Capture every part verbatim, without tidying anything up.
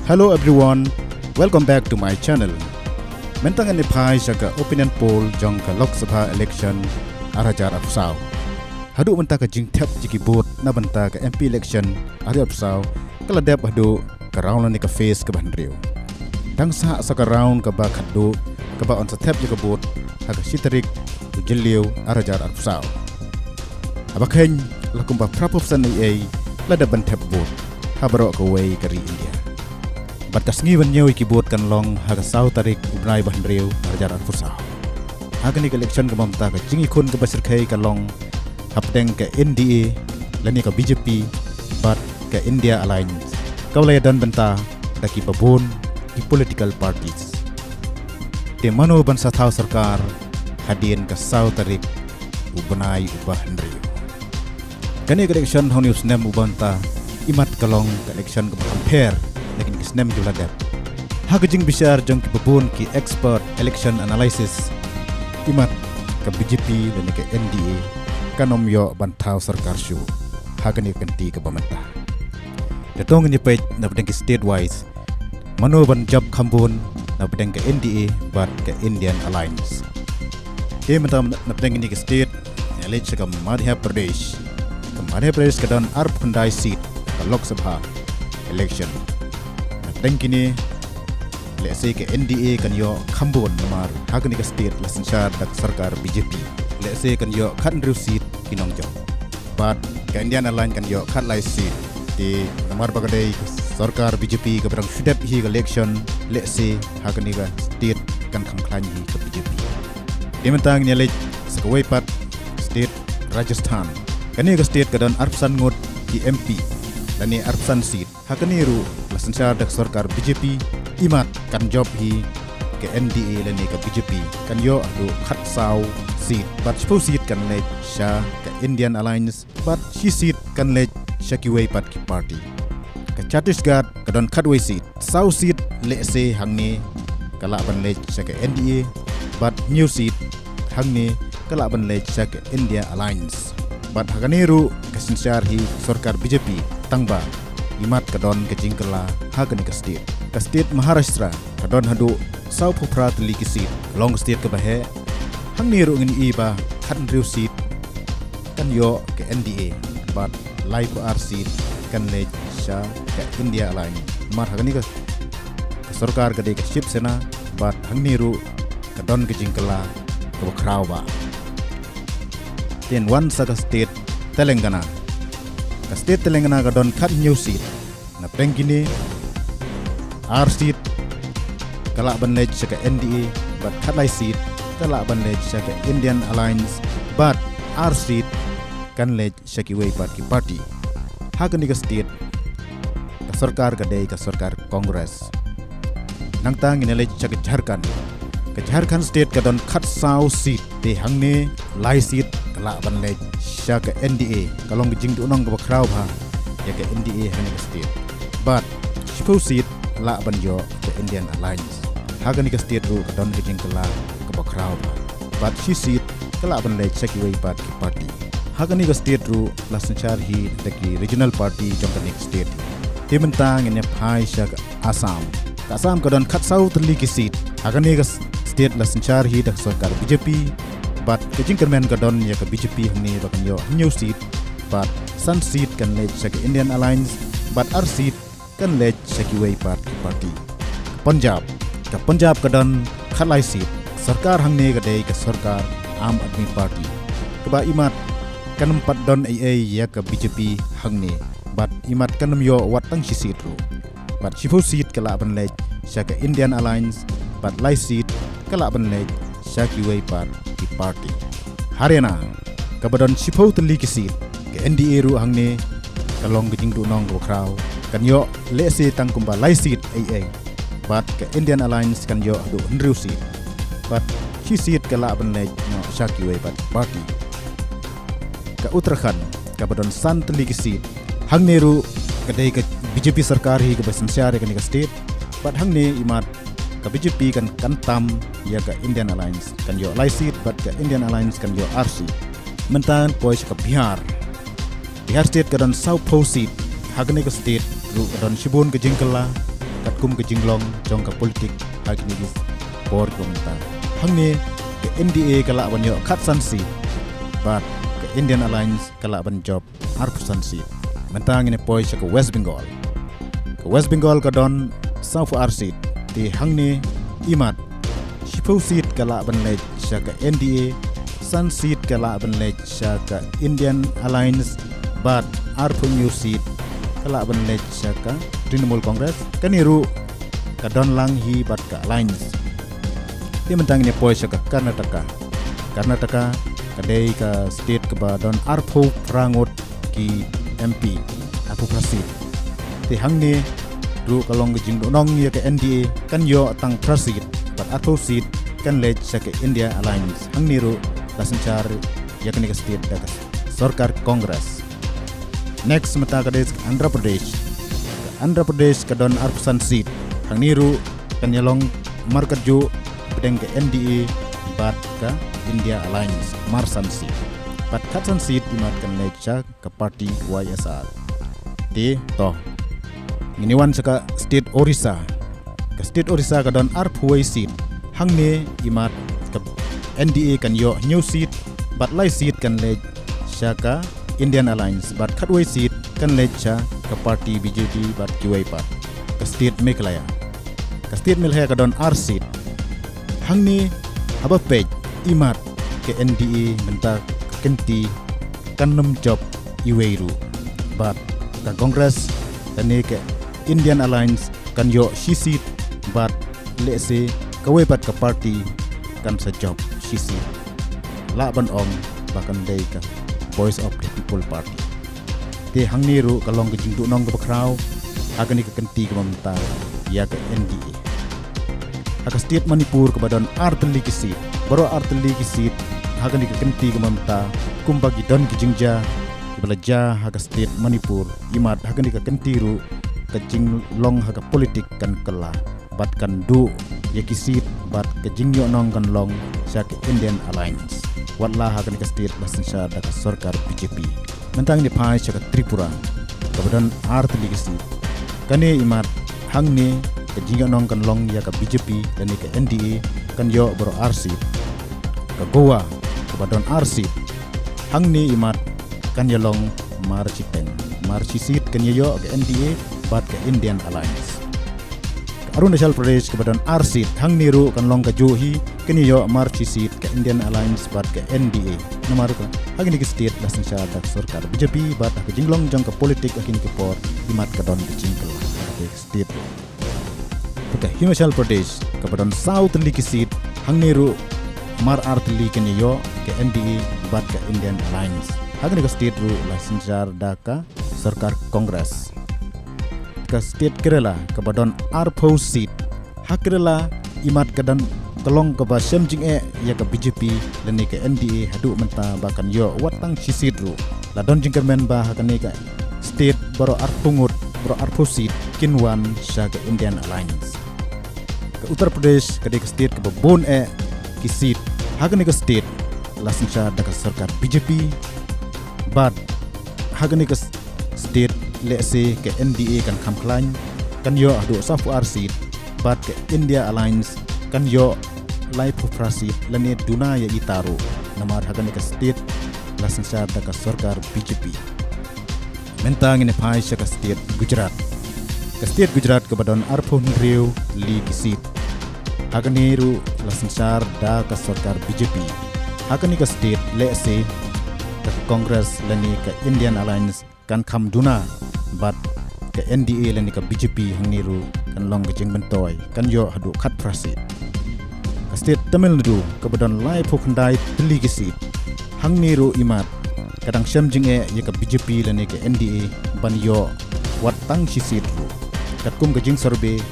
Hello everyone, welcome back to my channel. Mynta ngin ïa phai sha ka opinion poll jong ka Lok Sabha election ar hajar arphew saw. Haduh mynta ka jingthep jong ki vote na bynta ka M P election ar hajar arphew saw ka la dep haduh ka round lane ka phase kaba hynriew. Dang sah sa ka round kaba khatduh kaba yn sa thep ïa ka vote ha ka shi tarik u Jylliew ar hajar arphew saw. Haba kheiñ la kumba phra phew percent ei ei la dep ban thep vote ha baroh kawei ka ri India. Bad ka sngi ban ñiew ïa ki vote kan long ha ka saw tarik u bnai ba hynriew ar hajar arphew saw. Ha kane ka election kaba mynta ka jingïakhun kaba shyrkhei ka long hapdeng ka N D A lane ka B J P bad ka India Alliance, kaba la ïadon bynta da kiba bun ki political parties. Te mano ban sa thaw sorkar hadien ka saw tarik u bnai uba hynriew? Kane ka election ha une u snem uba mynta imat ka long ka election kaba hampher na kine ki snem kiba la dep. Ha ka jingbishar jong kiba bun ki expert election analysis, imat ka B J P lane ka N D A kan ym ïoh ban thaw sorkar shuh ha kane ka kynti kaba mynta. Te to ngin ïa peit na pdeng ki state wise mano ban jop kham bun na pdeng ka N D A bad ka Indian Alliance. Te mynta na pdeng kine ki state, ngi leit sha ka Madhya Pradesh. Ka Madhya Pradesh ka don arphew khyndai seat ka Lok Sabha election. Na pdeng kine, lehse ka N D A kan ïoh kham bun namar ha kane ka state la synshar da ka sorkar B J P. Lehse kan ïoh khathynriew seat ki nongjop. Bad ka Indian Alliance kan ïoh khatlai seat. Te namar ba ka dei ka sorkar B J P kaba dang shu dep hi ka election, lehse ha kane ka state kan khang khlaiñ hi ka B J P. Te mynta ngin ïa leit sha kawei pat state, Rajasthan. Kane ka state ka don arphew san ngut ki M P lane arphew san seat. Ha kane ruh la synshar da ka sorkar B J P, imat kan jop hi ka N D A lane ka B J P, kan ïoh haduh khatsaw seat. Bad shiphew seat kan leit sha ka Indian Alliance bad shi seat kan leit sha kiwei pat ki party. Ka Chhattisgarh ka don khatwei seat. Saw seat lehse hangne ka lah ban leit sha ka N D A bad hynñiew seat hangne ka lah ban leit sha ka India Alliance. Bad ha kane ruh ka synshar hi sorkar B J P, tangba imat ka don ka jingkylla ha kane ka state. Ka state Maharashtra ka don haduh sawphew phra tylli ki seat. Ka long ka state kaba heh. Hangne ruh ngin ïohi ba khathynriew seat kan ïoh ka N D A bad laiphew ar seat kan leit sha ka India Alliance. Namar ha kane ka, ka sorkar ka dei ka Shiv Sena bad hangne ruh ka don ka jingkylla kaba khraw bha. Te ngin wan sha ka state Telangana. Ka state Telangana ka don khathynñiew seat. Na pdeng kine, ar seat ka lah ban leit sha ka N D A bad khatlai seat ka lah ban leit sha ka Indian Alliance bad ar seat kan leit sha kiwei pat ki party. Ha kane ka state ka sorkar ka dei ka sorkar Congress. Nangta ngin ïa leit sha ka Jharkhand. Ka Jharkhand state ka don khatsaw seat. Te hangne lai seat ka lah ban leit sha ka N D A. Ka long ka jingduhnong kaba khraw bha ïa ka N D A hangne ka state. Bad shiphew seat lah ban ïoh ka Indian Alliance. Ha kane ka state ruh ka don ka jingkylla kaba khraw bha. Bad shi seat ka lah ban leit sha kiwei pat ki party. Ha kane ka state ruh la synshar hi da ki regional party jong kane ka state. Te mynta ngin ïa phai sha ka Assam. Ka Assam ka don khatsaw tylli ki seat. Ha kane ka s-, state la synshar hi da ka sorkar B J P. Bad ka jingkyrmen ka don ïa ka B J P hangne ba kan ïoh hynñiew seat. Bad san seat kan leit sha ka Indian Alliance. Bad ar seat kan leit sha kiwei pat ki party. Punjab. Ka Punjab ka don khatlai seat. Sorkar hangne ka dei ka sorkar Aam Aadmi Party. Kaba imat kan ym pat don ei ei ïa ka B J P hangne. Bad imat kan ym ïoh wat tang shi seat ruh. Bad shiphew seat ka lah ban leit sha ka Indian Alliance, bad lai seat ka lah ban leit sha kiwei pat ki party. Haryana, kaba don shiphew tylli ki seat, ka N D A ruh hangne ka long ka jingduhnong kaba khraw. Kan ïoh lehse tang kumba lai seat ei ei. Bad ka Indian Alliance kan ïoh haduh hynriew seat. Bad shi seat ka lah ban leit noh sha kiwei pat ki party. Ka Uttarakhand, kaba don san tylli ki seat. Hangne ruh ka dei ka B J P sorkar hi kaba synshar ïa kane ka state. Bad hangne imat ka B J P kan, kan tam ïa ka Indian Alliance, kan ïoh lai seat, bad ka Indian Alliance kan ïoh ar seat. Mynta ngin poi sha ka Bihar. Bihar state ka don sawphew seat. Ha kane ka state ruh ka don shibun ka jingkylla. katkum ka jinglong jong ka politik ha kine ki por kiba mynta. Hangne ka N D A ka lah ban ïoh khatsan seat bad ka Indian Alliance ka lah ban jop arphew san seat. Mynta ngin ïa poi sha ka West Bengal. Ka West Bengal ka don sawphew ar seat. Te hangne imat shiphew seat ka lah ban leit sha ka N D A, san seat ka lah ban leit sha ka Indian Alliance bad arphew hynñiew seat ka lah ban leit sha ka Trinamool Congress. Kane ruh ka don lang hi bad ka Alliance. Te mynta ngin ïa poi sha ka Karnataka. Karnataka ka dei ka state kaba don arphew phra ngut ki M P, arphew phra seat. Te hangne ruh ka long ka jingduhnong ïa ka N D A, kan ïoh tang phra seat bad arphew seat kan leit sha ka India Alliance. Hangne ruh la synshar ïa kane ka state da ka sorkar Congress. Next mynta ka dei ka Andhra Pradesh. Ka Andhra Pradesh ka don arphew san seat. Hangne ruh kan ïalong markatjuh hapdeng ka N D A bad ka India Alliance, mar san seat. Bad khatsan seat imat kan leit sha ka party Y S R. Te to ngin ïa wan sha ka state Orissa. Ka state Orissa ka don arphew wei seat. Hangne imat ka N D A kan ïoh hynñiew seat bad lai seat kan leit sha ka Indian Alliance bad khatwei seat kan leit sha ka party B J P bad kiwei pat. Ka state Meghalaya. Ka state Meghalaya ka don ar seat. Hangne haba peit imat ka N D A mynta ka kynti kan nym jop iwei ruh. Bad ka Congress lane ka Indian Alliance kan ïoh shi seat bad lehse kawei pat ka party kan sa jop shi seat. Lah ban ong ba kan dei ka Voice of the People Party. Te hangne ruh ka long ka jingduhnong kaba khraw ha kane ka kynti kaba mynta ïa ka N D A. Ha ka state Manipur kaba don ar tylli ki seat, baroh ar tylli ki seat ha kane ka kynti kaba mynta kumba ki don ki jingjia kiba la jia ha ka state Manipur. Imat ha kane ka kynti ruh ka jinglong ha ka politik kan kylla bad kan duh ïa ki seat bad ka jingïohnong kan long sha ka Indian Alliance. Watla ha kane ka state la synshar da ka sorkar B J P. Mynta ngin ïa phai sha ka Tripura kaba don ar tylli ki seat. Kane imat hangne ka jingïohnong kan long ïa ka B J P lane ka N D A, kan ïoh baroh ar seat. Ka Goa kaba don ar seat. Hangne imat kan ïalong mar shiteng. Mar shi seat kan ïa ïoh ka N D A bad ka Indian Alliance. Ka Arunachal Pradesh kaba don ar seat, hangne ruh kan long kajuh hi, kan ïa ïoh mar shi seat ka Indian Alliance bad ka N D A. Namar ka ha kine ki state la synshar da ka sorkar B J P bad ha ka jinglong jong ka politik ha kine ki por imat ka don ka jingkylla ha kata ka state. Te ka Himachal Pradesh kaba don saw tylli ki seat, hangne ruh mar ar tylli kan ïa ïoh ka N D A bad ka Indian Alliance. Ha kane ka state ruh la synshar da ka sorkar Congress. Ka state Kerala kaba don arphew seat. Ha Kerala imat ka don ka long kaba shem jingeh ïa ka B J P lane ka N D A haduh mynta ba kan ïoh wat tang shi seat ruh. La don jingkyrmen ba ha kane ka state baroh arphew ngut, baroh arphew seat kin wan sha ka Indian Alliance. Ka Uttar Pradesh ka dei ka state kaba bun eh ki seat. Ha kane ka state la synshar da ka sorkar B J P bad ha kane ka state lehse ka N D A kan kham khlaiñ, kan ïoh haduh sawphew ar seat bad ka India Alliance kan ïoh laiphew phra seat lane duna ïa ita ruh. Namar ha kane ka state la synshar da ka sorkar B J P. Mynta ngin ïa phai sha ka state Gujarat. Ka state Gujarat kaba don arphew hynriew tylli ki seat. Ha kane ruh la synshar da ka sorkar B J P. Ha kane ka state lehse ka Congress lane ka Indian Alliance kan kham duna bad ka N D A lane ka B J P, hangne ruh kan long ka jingmyntoi, kan ïoh haduh khatphra seat. Ka state Tamil Nadu kaba don laiphew khyndai tylli ki seat. Hangne ruh imat ka dang shem jingeh ïa ka B J P lane ka N D A ban ïoh wat tang shi seat ruh. Katkum ka jingsurvey,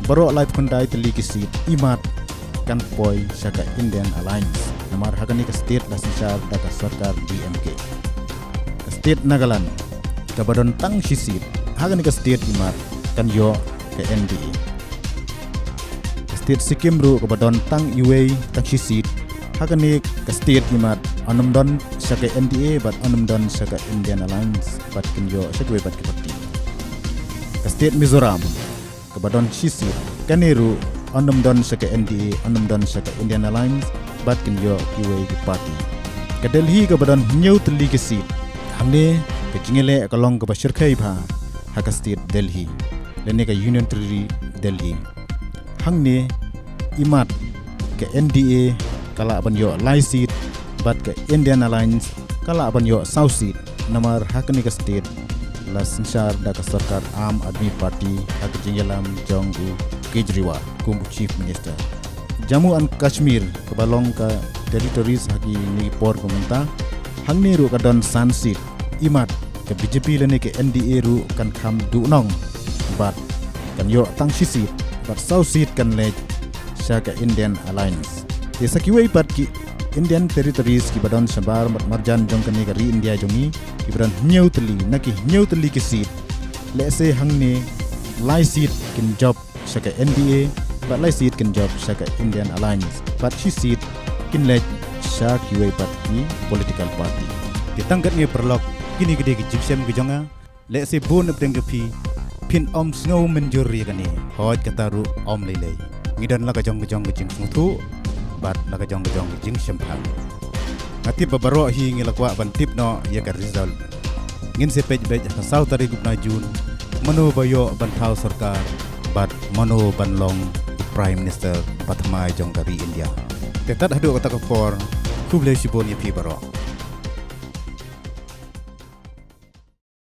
baroh laiphew khyndai tylli ki seat imat kan poi sha ka Indian Alliance. Namar ha kane ka state la synshar da ka sorkar D M K. Ka state Nagaland kaba don tang shi seat, ha kane ka state imat kan ïoh ka N D A. Ka state Sikkim ruh kaba don tang iwei tang shi seat, ha kane ka state imat yn ym don sha ka N D A bad yn ym don sha ka Indian Alliance bad kin ïoh sha kiwei pat ki party. Ka state Mizoram, ka ba don shi seat. Kane ruh yn ym don sha ka N D A, yn ym don sha ka Indian Alliance, bad kin ïoh kiwei ki party. Ka Delhi kaba don hynñiew tylli ki seat. Hangne ka jingïaleh ka long kaba shyrkhei bha ha ka state Delhi, lane ka Union Territory Delhi. Hangne imat ka N D A ka lah ban ïoh lai seat, bad ka Indian Alliance ka lah ban ïoh saw seat. Namar ha kane ka state la synshar da ka sorkar Aam Aadmi Party ha ka jingïalam jong u Kejriwal kum u Chief Minister. Jammu and Kashmir kaba long ka territories ha kine ki por ka mynta, hangne ruh ka don san seat. Imat ka B J P lane ka N D A ruh kan kham duhnong, bad kan ïoh tang shi seat, bad saw seat kan leit sha ka Indian Alliance. Te sa kiwei pat ki Indian territories kiba don shabar bad marjan jong kane ka ri India jong ngi, kiba don hynñiew tylli, na ki hynñiew tylli ki seat, lehse hangne lai seat kin jop sha ka N D A, bad lai seat kin jop sha ka Indian Alliance, bad shi seat kin leit sha kiwei pat ki political party. Te tang katne paralok, kine ki dei ki jingshem ki jong nga. Lehse bun na pdeng jong phi phin ym sngew mynjur ïa kane. Hooid, kata ruh ym lei lei. Ngi don la ka jong ka jong ka jingsngewthuh bad la ka jong ka jong ka jingshemphang. Nga tip ba baroh hi ngi la kwah ban tip noh ïa ka result. Ngin sa peit beit ha ka saw tarik u bnai June, mano ba ïoh ban thaw sorkar bad mano ban long u Prime Minister ba thymmai jong ka ri India. Te tad haduh kata ka por, khublei shibun ïa phi baroh.